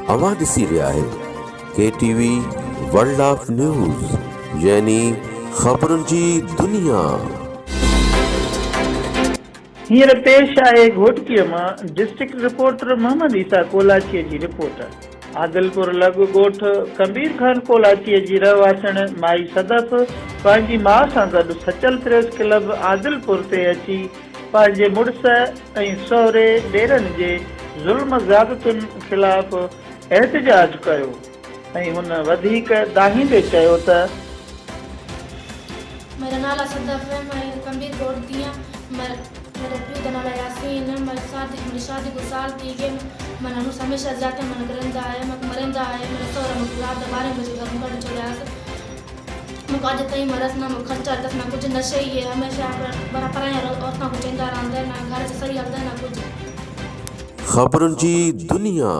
اوهان ڏسي رهيا آهيو K T V world of news يعني خبرن جي دنيا. هينئر پيش آهي گهوٽڪيء مان ڊسٽرڪٽ رپورٽر محمد عيسيٰ ڪولاچيء جي رپورٽ. عادلپور لڳ ڳوٺ ڪمبير خان ڪولاچيء جي رهواسڻ مائي صدف پنهنجي ماء سان گڏ سچل پريس ڪلب عادلپور تي اچي پنهنجي مڙس ۽ سهري ڏيرن جي ظلم زيادتين خلاف احتجاج ڪيو ۽ هن وڌيڪ دانهيندي چيو ته. ميرا نالا صدف هي مين ڪمبير گوٺ the هان ميري پيو دا نالا ياسين هي ميري شادي ميري شادي ڪو سال ٿي گئي ميرا مڙس هميشه زيادتيان مون ڪريندا هي مون کي مريندا هي ميرا سهرا مون کي رات دا ٻارهين بجي گهرون ڪڍ ڇڏياس مون کي اڄ تائين مرس نه مون خرچا اٿس نه ڪجهه نشي ئي هي هميشه پرايان عورتان کي چئيندا رهندا نه گهر چ صحيح هلدا نه ڪجهه. خبرن جي دنيا.